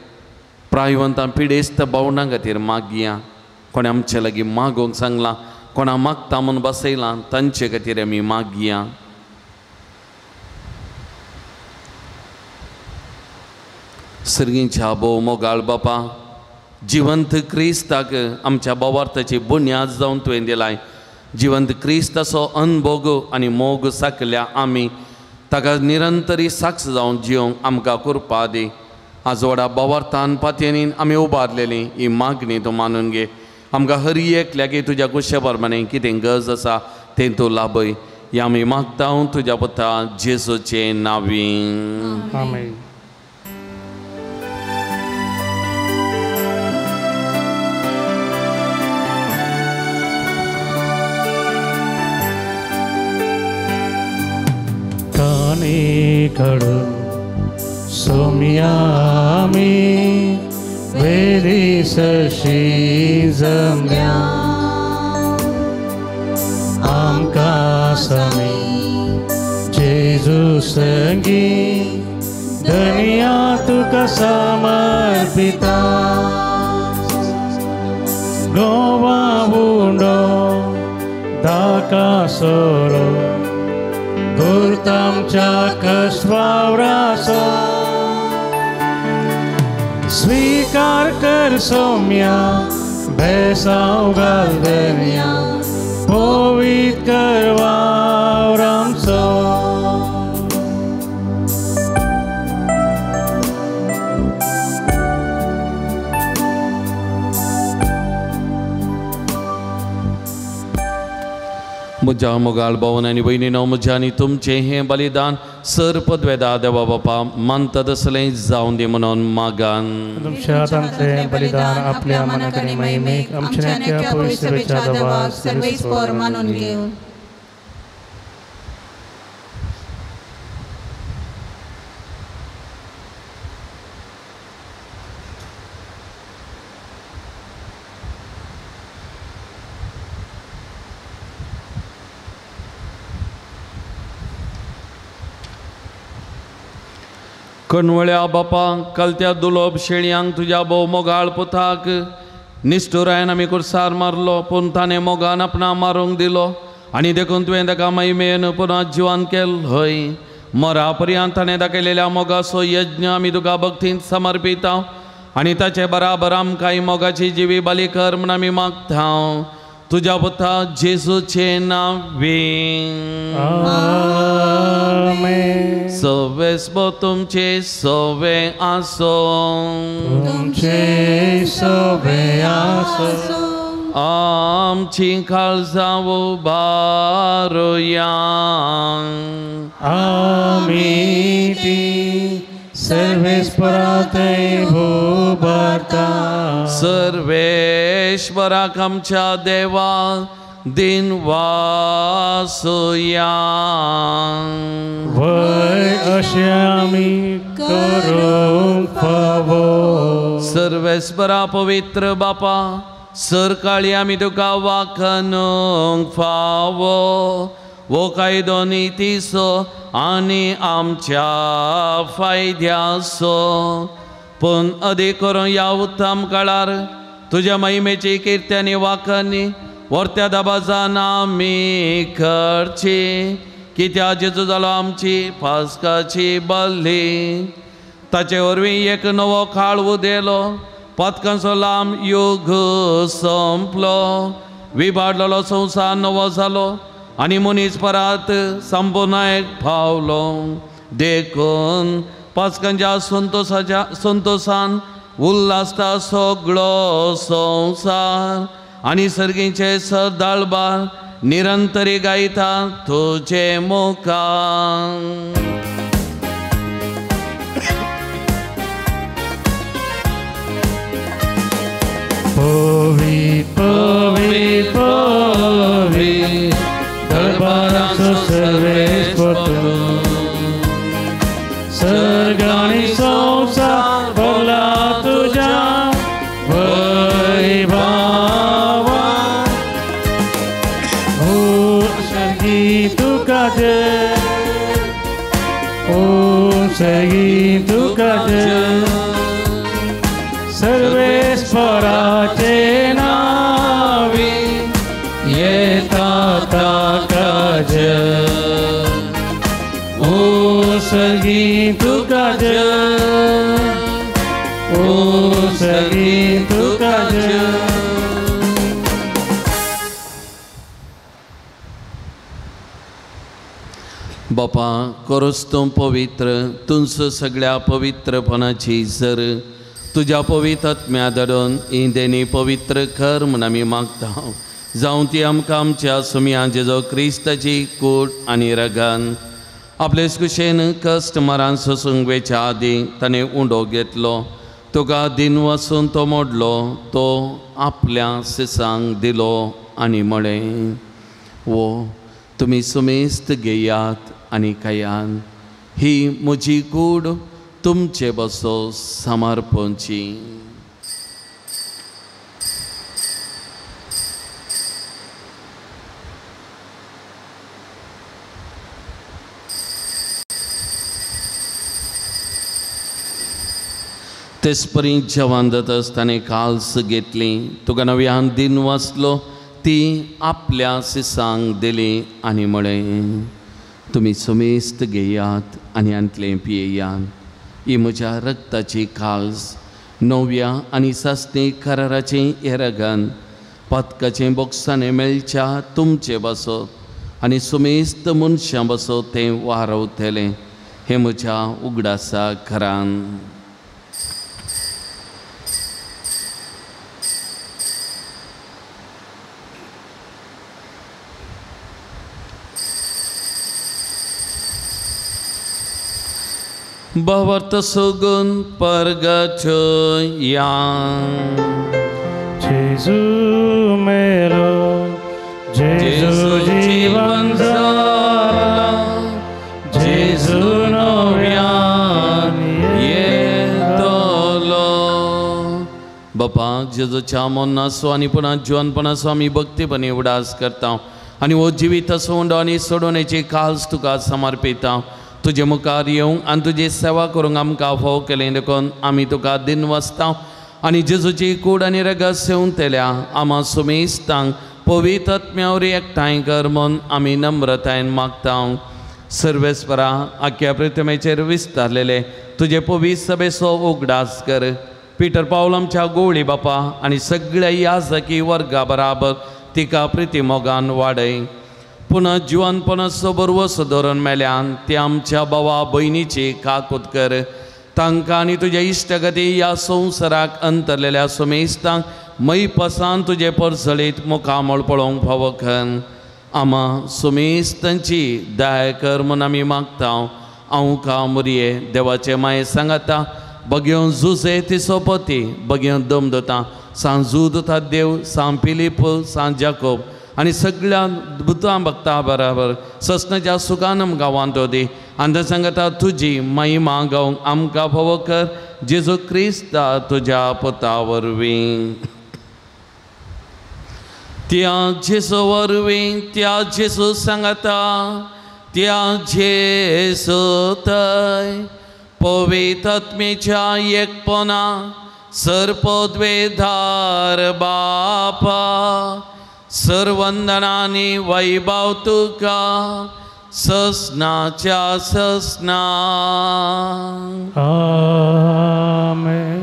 प्रायवंतां पिडेस्त भावंडां खातीर मागया. कोणें आमचे लागीं मागोवंक सांगलां कोणा मागता म्हूण बसयलां तांचे खातीर आमी मागया. सर्गींच्या भोव मोगाळ बापा जिवंत क्रिस्ताक आमच्या भावार्थाची बुन्याद जावन तुवें दिलाय. जिवंत क्रिस्ताचो अनभोग आनी मोग साकल्या आमी ताका निरंतरी साक्ष जावन जिवंक आमकां कृपा दी. आजवडा भावार्थान पातयेन आमी उबारलेली ही मागणी तूं मानून घे. आमकां हर एकल्याक तुज्या कुशे प्रमाणे कितें गरज आसा तें तूं लाभय. ह्या आमी मागता तुज्या पुता जेजूचे नांवी. आमेन. कडू सोम्यामी वेली सशी जम्या आमकां समी जेजू संगी धनिया तुका समर्पिता गोवा उंडो दाका सोरो गुरतामच्या कसवावरासो स्वीकार कर सोम्या बेसाव घाल धन्या पवित्र कर वावरामचो. म्हज्या मोगाळ भावन आनी भयणीनो म्हज्या आनी तुमचें हें बलिदान सर पदवेदा देवा बापा मानता तसलें जावन दी म्हणून मागान. तुमच्या हातांतलें बलिदान आपल्या मनाक आनी महिमेक आमच्या पवित्र सभेच्या देवाक सर्वेस्पर मानून घेवन. कणवळ्या बापा कलत्या दुलोब शेळयांक तुज्या भोव मोगाळ पुताक निश्ठुरायन आमी कुर्सार मारलो पूण ताणें मोगान आपणा मारूंक दिलो आनी देखून तुवें ताका महिमेन पुनः जिवान केल हय. मरा पर्यंत ताणें दाखयलेल्या मोगाचो यज्ञ आमी तुका भक्तींत समर्पिता आनी ताचे बराबर आमकांय मोगाची जिवी बली कर म्हूण आमी मागता. तुज्या पुता जेजूचे नांवे आमेन. सवेस्पो तुमचे सवे आसो तुमचे सवे आसो. आमची काळजां उबारुया आमी ती सर्वेस्पराथंय उबारता. सर्वेश्वराक आमच्या देवा दिन वासुया वय अशें आमी करूंक फावो. सर्वेस्परा पवित्र बापा सरकाळी आमी तुका वाखनूंक फावो वो कायदो नितीचो आनी आमच्या फायद्याचो. पूण अदीक करून ह्या उत्तम काळार तुज्या महिमेची किर्ती आनी वाखणी वर्त्या दबाजान आमी करची कित्याक जेजू जालो आमची पास्काची बल्ली. ताचे वरवीं एक नवो काळ उदेलो पातकांचो लांब युग सोंपलो विबाडलेलो संवसार नवो जालो आनी मनीस परत संपुर्णायक पावलो. देखून पास्कांच्या संतोसाच्या संतोसान उल्हासता सगळो संवसार आनी सर्गीचे सरदाळबार निरंतरी गायता तुजे मुखार. पवी पवी पवी दरबाराचो सर्वेस्पर सर्ग आनी संवसार भरला तुज्या वैभवान. ओ सर्गी तुका जय ओ सर्गी तुका जय सर्वेस्पराचे नावे येता ताका जय. ओ सर्गी तुका जय ओ सर्गी तुका जय. बापा करोस तूं पवित्र तुमचो सगळ्या पवित्रपणाची जर तुज्या पवित्र आत्म्या धाडून ही देणी पवित्र कर म्हूण आमी मागता. जावं ती आमकां आमच्या सुमया जेजो क्रिस्ताची कूड आनी रगन. आपले कुशेन कश्ट मरान सोसूंक वेच्या आदीं ताणें उंडो घेतलो तुका दिन वसून तो मोडलो तो आपल्या सिसांक दिलो आनी म्हळें वो तुमी सुमेस्त घेयात आनी खायात ही म्हजी कूड तुमचे बसो समर्पणची. तेचपरी जेवण जाता ताणें काल्स घेतली तुका नव्यान दिन वाचलो ती आपल्या सिसांक दिली आनी म्हळें तुमी सुमेस्त घेयात आनी आंतलें पियेयात ही म्हज्या रक्ताची काल्स नव्या आनी सासणी कराराचें येरगन पातकाचें बोक्साणें मेळच्या तुमचे बसत आनी सुमेस्त मनशां बसत तें वारवतलें हें म्हज्या उगडासा घरान. भवर्त सुगुन परगचया जेजू मेरो जेजू जीवन जाला जेजू नव्यान येतलो. बापा जेजूच्या मरणाचो आनी पुन्हा जिवनपणाचो आमी भक्तीपणी उडास करता आनी हो जिवीत सोंड आनी सोडोवण्याची काल्स तुका समर्पिता. तुजे मुखार येवंक आनी तुजी सेवा करूंक आमकां फाव केलें देखून आमी तुका दिन वाचता आनी जेजूची कूड आनी रगत सेवंतल्या आमा सुमेस्तांक पवित्र आत्म्या एकठांय कर म्हूण आमी नम्रतायेन मागता. सर्वेस्परा आख्या प्रतिमेचेर विस्तारलेले तुजे पवित्र सभेचो उगडास कर. पीटर पावल आमच्या गोवळी बापा आनी सगळ्या याजकी वर्गा बराबर तिका प्रिती मोगान वाडय. पुनः जिवनपणाचो बरवस धरून मेल्यान ती आमच्या भावा भयणीची काकूत कर. तांकां आनी तुज्या इश्टगती ह्या संवसाराक अंतरलेल्या सुमेस्तांक मैपसान तुजे परजळीत मुखामळ पळोवंक फावो कर. आमा सुमेस्तांची दया कर म्हूण आमी मागता. हांव का मुरये देवाचे माये सांगाता बगेवन जुजे तिसोपती बगेवन दम दता सांत जुद देव सांत फिलीप सांत जाकोब आनी सगळ्या भुतां भक्ता बराबर ससनाच्या सुखानम गांवांत दी आनी सांगता तुजी महिमा गावंक आमकां फावो कर जेजू क्रिस्ता तुज्या पुता वरवीं. त्या जेजू वरवीं त्या जेजू सांगता त्या जेजू थंय पवित्र एकपणा सर्पद्वेधार बापा सर्वंदनानी वैभव तुका ससनाच्या ससना. आमेन.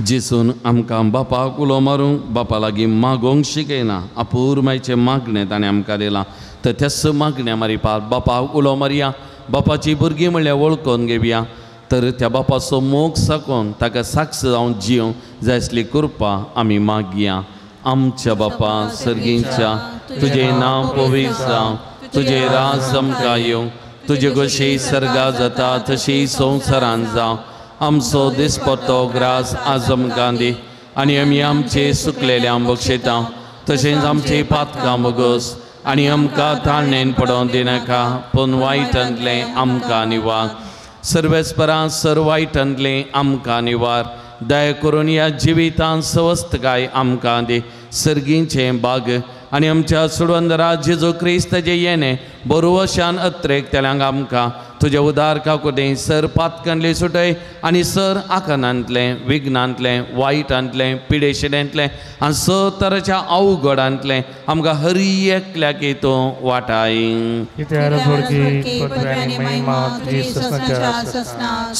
जेजून आमकां बापाक उलो मारूंक बापा लागीं मागोवंक शिकयना. अपुरमायचें मागणें ताणें आमकां दिलां तर त्याच मागण्या मारिपाक बापाक उलो मारया. बापाची भुरगीं म्हणल्यार वळखून घेवया तर त्या बापाचो मोग साकून ताका साक्ष जावन जिवंक जाय आसली कृपा आमी मागया. आमच्या बापा सर्गींच्या तुजें नांव पवित्र जावं, तुजें राज आमकां येवं, तुजे कशी सर्गा जाता तशी संवसारान जावं. आमचो दिसपट्टो ग्रास आज आमकां दी आनी आमी आमचे सुकलेल्या बक्षयता तशेंच आमचे पातकां बोगस आनी आमकां ताळणेन पडोवंक दिनाका पूण वायटांतलें आमकां निवार. सर्वेस्परां सर वायटांतलें आमकां निवार. दया करून ह्या जिवितांत सवस्तकाय आमकां दी. सर्गींचें बाग आनी आमच्या सुडवंदरा जेजू क्रिस्ताचें येणें बरोवशान अत्रेक तेल्यांक आमकां तुज्या उदार काकुतें सर पातकांतलें सुटय आनी सर आकानांतलें विघ्नांतलें वायटांतलें पिडेशिड्यांतलें आनी स तराच्या अवघडांतलें आमकां हरी एकल्याक तूं वाटाय.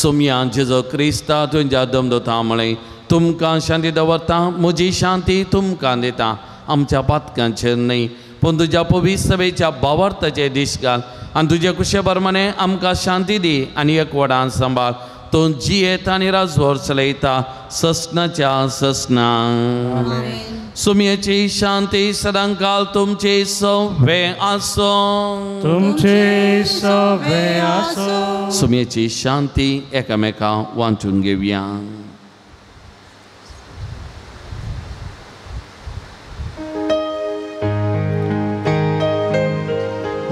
सोमया जेजू क्रिस्ता तुज्या दमदता म्हळें तुमकां शांती दवरता म्हजी शांती तुमकां दिता. आमच्या पातकांचेर न्हय पूण तुज्या पवित्र सभेच्या भावार्थाचे दीस घाल आनी तुज्या कुशे प्रमाणे आमकां शांती दी आनी एकवटान सांबाळ. तूं जियेता आनी राजवर चलयता ससनाच्या ससना. सुमयेची शांती सदांकाल तुमचे सवे आसो. तुमचे सवे आसो. सुमयेची शांती एकामेका वांटून घेवया.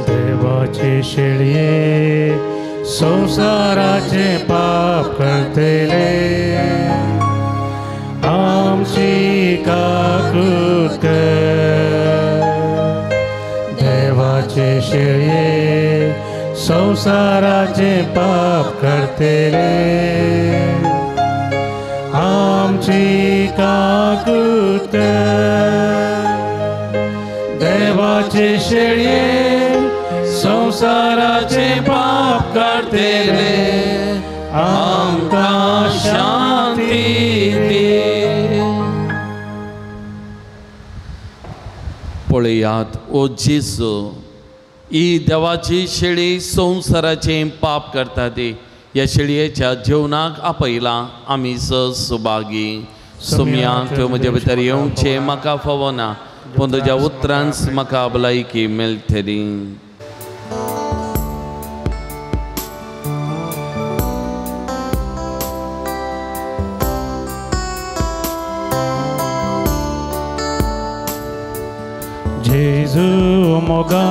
देवाचे शेळये संवसाराचे पाप करतले आमची काकूत कर. देवाचे शेळये संवसाराचे पाप करतले आमची काकूत कर. देवाचे शेळये संवसाराचे पाप करतले आमकां शांती दी. पळयात ओ जेजू ही देवाची शेळी संवसाराचें पाप करता ती ह्या शेळयेच्या जेवणाक आपयलां आमी सुभागी. सुमया त्यो म्हज्या भितर येवचें म्हाका फावना पूण तुज्या उतरांच म्हाका भलायकी मेळटली. जेजू मोगा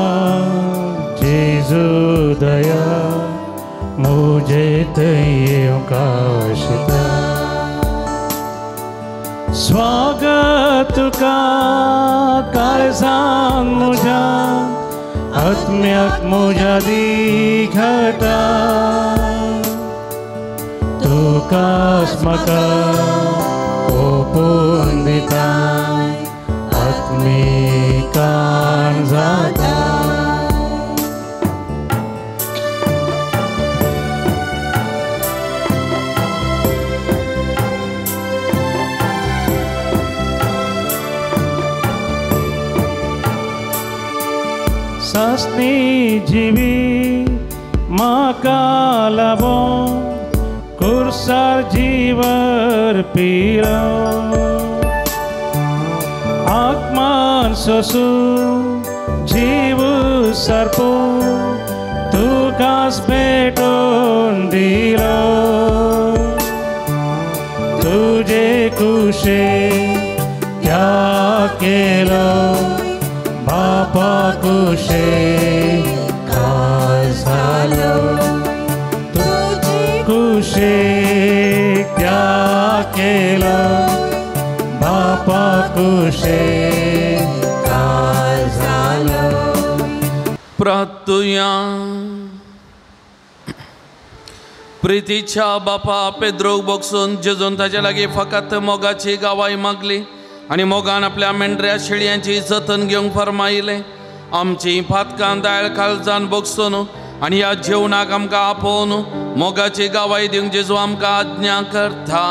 जेजू दया मुझे तय्यों स्वागत तुका काळजान मुझ्या आत्म्याक मुझ्या दिघटा तुकाच म्हाका ओपून दिता आत्मिकान जाता. सासनी जिवी म्हाका लागून कुर्सार जीवर पिलो आत्मान सोसू जीव सर्पू तुकाच भेटून दिलो तुझे कुशे त्याग केलो बापा कुशे काय झालो तुझे कुशे त्याग केलो बापा कुशे काय झालो. प्रार्थुया. प्रितीच्या बापा पेद्रोक बोगसून जेजून ताच्या लागीं फकत मोगाची गावाय मागली आनी मोगान आपल्या मेंढऱ्या शेळयांची जतन घेवंक फर्मायलें. आमची फातकां दाळ काळजान बोगसून आनी ह्या जेवणाक आमकां आपोवन मोगाची गावाय दिवंक जेजू आमकां आज्ञा करता.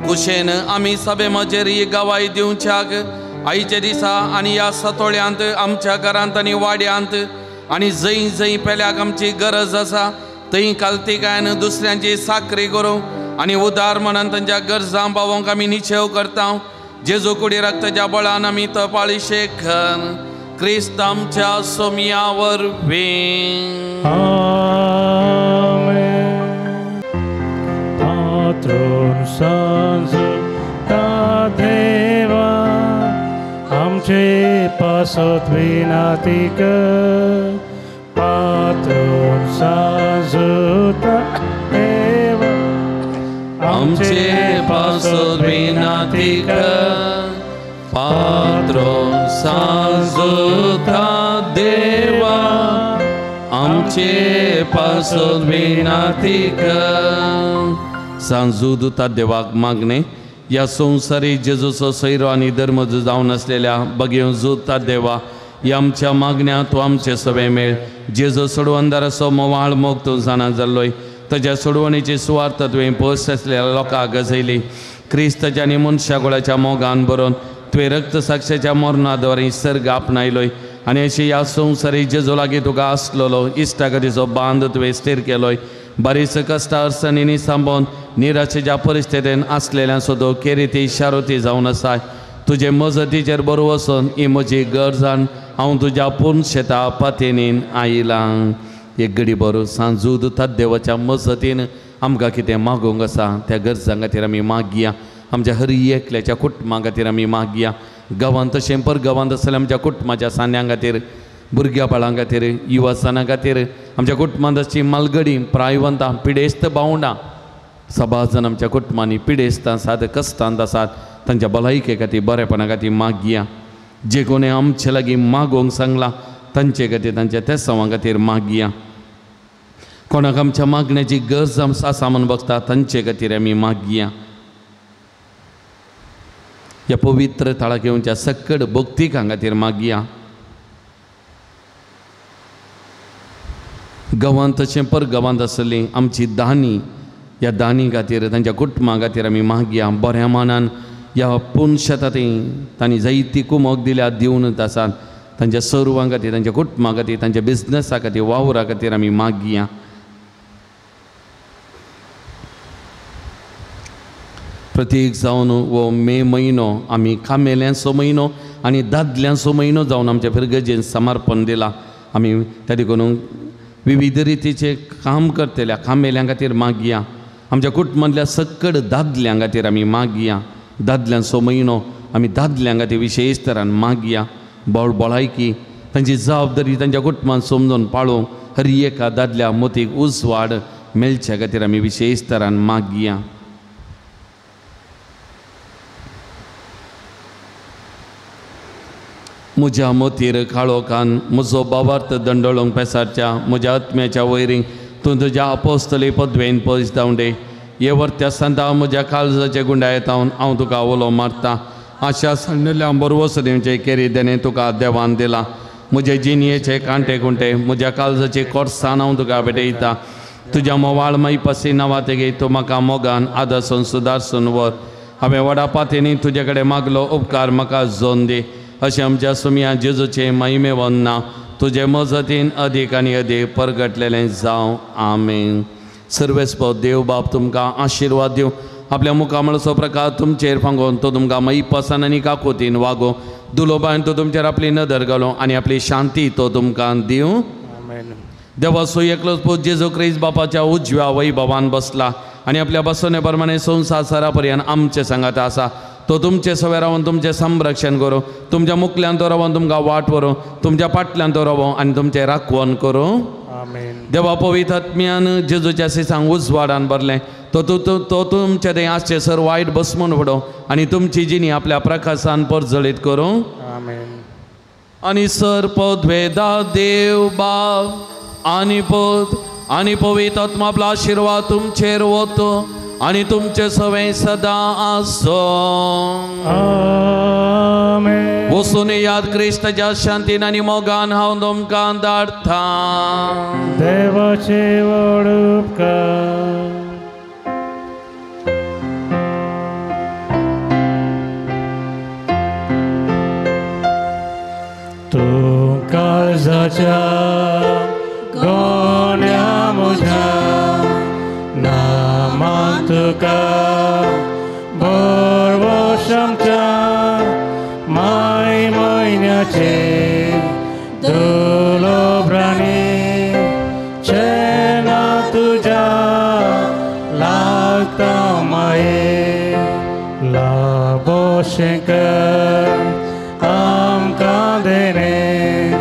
कुशेन आमी सभे म्हजेर ही गावाय दिवच्याक आयच्या दिसा आनी ह्या सतोळ्यांत आमच्या घरांत आनी वाड्यांत आनी जंय जंय पेल्याक आमची गरज आसा थंय कालतिकायन दुसऱ्यांची साकरी करूंक आनी उदार मनान तांच्या गरजां पावोवंक आमी निश्चेव करता. जेजू कुडी रक्ताच्या बळान आमी तपाळी शेखर क्रिस्त आमच्या सोमया वरवीं. आमेन. पात्रोन सांजुता देवा आमचे पासत विनाती कर पात्रोन सांजुता देवा आमचे पासत विनाती कर पात्रोन सांजुता देवा आमचे पासत विनाती कर. सांजुता देवाक मागणे ह्या संवसारी जेजूचो सैरो आनी धर्म जावन आसलेल्या बगेवन जुता देवा ह्या आमच्या मागण्या तूं आमचे सवे मेळ. जेजू सोडवंदाराचो मोवाळ मोग तूं जाणा जाल्लोय ताच्या सोडवणेची सुवार्थ तुवें पयस आसलेल्या लोकांक गजयली. क्रिस्ताच्या आनी मनशा गोळाच्या मोगान बरोवन तुवें रक्त साक्षाच्या मरणाद्वारे सर्ग आपणायलोय आनी अशी ह्या संवसारी जेजू लागीं तुका आसलेलो इश्टागतीचो बांद तुवें स्थीर केलोय. बारीस कश्टा अडचणींनी सांबोवन निराशेच्या परिस्थितीन आसलेल्या सदो केरिती शारोती जावन आसाय. तुजे मजतीचेर बरो वचून ही म्हजी गरजान हांव तुज्या पूर्ण शेता पातेनीन आयलां. एक घडी बरो सांजूद देवाच्या मजतीन आमकां कितें मागूंक आसा त्या गरजां खातीर आमी मागया. आमच्या हर एकल्याच्या कुटुंबा खातीर आमी मागया. गांवांत तशें पर गांवांत आसलेल्या आमच्या कुटुंबाच्या सान्यां खातीर भुरग्या बाळां खातीर युवासाना खातीर आमच्या कुटुंबांत आसची मालगडी प्रायवंतां पिडेस्त भावंडां सभाजन आमच्या कुटुंबांनी पिडेस्त आसात कश्टांत आसात तांच्या भलायके खातीर बरेपणा खातीर मागया. जे कोणें आमचे लागीं मागोवंक सांगलां तांचे खातीर तांच्या तेसांवां खातीर मागया. कोणाक आमच्या मागण्याची गरज आसा म्हूण बघता तांचे खातीर आमी मागया. ह्या पवित्र थळाक येवच्या सक्कड भक्तिकां खातीर मागया. गांवांत तशें पर गांवांत आसली आमची दानी ह्या दानी खातीर तांच्या कुटुंबा खातीर आमी मागया. बऱ्या मानान ह्या पुनशेता तांणी जायती कुमक दिल्या दिवनच आसात तांच्या सर्वां खातीर तांच्या कुटुंबा खातीर तांच्या बिजनसा खातीर वावरा खातीर आमी मागया. प्रतीक जावन हो मे म्हयनो आमी कामेल्यांचो म्हयनो आनी दादल्यांचो म्हयनो जावन आमच्या फिरगजेन समर्पण दिलां. आमी त्या देखून विविध रितीचे काम करतल्या कामेल्यां खातीर मागया. आमच्या कुटुंबांतल्या सक्कड दादल्यां खातीर आमी मागया. दादल्यांचो म्हयनो आमी दादल्यां खातीर विशेश तरान मागया. भलायकी तांची जबाबदारी तांच्या कुटुंबान समजून पाळोवंक हर एका दादल्या मोतीक उजवाड मेळच्या खातीर आमी विशेश तरान मागया. म्हज्या मोतीर काळोखान म्हजो बावार्थ दंडोळोंक पेसारच्या म्हज्या आत्म्याच्या वैरींक तूं तुज्या अपोस्तली पदवेन पयस धांवडे. हे वर्त्या सांता म्हज्या काळजाचे गुंडायेतावन हांव तुका उलो मारता. आशा सांडल्या बरवस दिवचे केरी देणे तुका देवान दिला. म्हजे जिणयेचे कांटे कुंटे म्हज्या काळजाचे कोर्सान हांव तुका भेटयता. तुज्या मोवाळ मायपासी नांवा तेगे तूं म्हाका मोगान आदर्सून सुदारसून व्हर. हांवें व्हडा पातेनी तुजे कडेन मागलो उपकार म्हाका जोन दी. अशें आमच्या सुमया जेजूचें महिमेवन ना तुजे मजतीन अदीक आनी अदीक परगटलेलें जावं. आमेन. सर्वेस्पद देव बाप तुमकां आशिर्वाद दिवं, आपल्या मुखामळचो प्रकार तुमचेर फांगोवन तो तुमकां मयपासान आनी काकोतीन वागोवं. दुलोबान तो तुमचेर आपली नदर घालूं आनी आपली शांती तो तुमकां दिवं. देवाचो एकलोच पूत जेजू क्रिस्त बापाच्या उजव्या वैभवान बसला आनी आपल्या बसवणे प्रमाणे संवसार सरा पर्यंत आमचे सांगात आसा. तो तुमचे सवे रावन तुमचें संरक्षण करूं, तुमच्या मुखल्यान तो रावन तुमकां वाट व्हरूं, तुमच्या फाटल्यान तो रावो आनी तुमचें राखवण करूं. देवा पवित्र आत्म्यान जेजूच्या सिसांक उजवाडान भरलें तो तो तुमचे थंय आसचे सर वायट बसमून उडोवं आनी तुमची जिणी आपल्या प्रकाशान परजळीत करूं. आनी सर पदवेदा देव बाप आनी पूत आनी पवित्र आत्मा आपलो आशिर्वाद तुमचेर वतो आनी तुमचे सवें सदां आसूं. वसून याद क्रिस्ताच्या शांतीन आनी मोगान हांव तुमकां धाडटा. देवाचे व्हड उपकार. तूं काळजाच्या गोण्या म्हज्या नामान तुका भरवश आमच्या माय म्हयन्याचे दुलोब्रांनी चेना तुज्या लागता माये लाबोशें कर आमकां देणें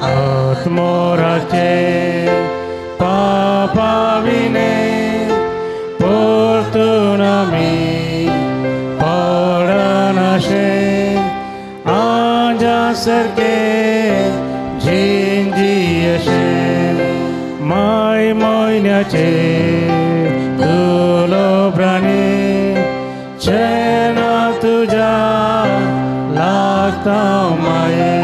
आत्मोराचे पापा विणें परतून आमी पडनाशें आंजा सारकें झिंजियशें माय म्हयन्याचे दुलोब्रांनी चेना तुज्या लागता माये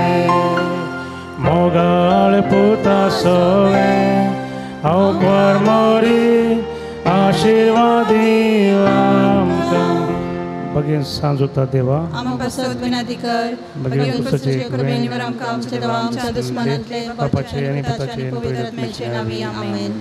मोगाळ पुता सवें हांव मोरी आशिर्वाद आमकां. बगेन सांज उरता देवा बापाचे आनी पुताचे आनी पवित्र आत्म्याचे नांवान. आमेन.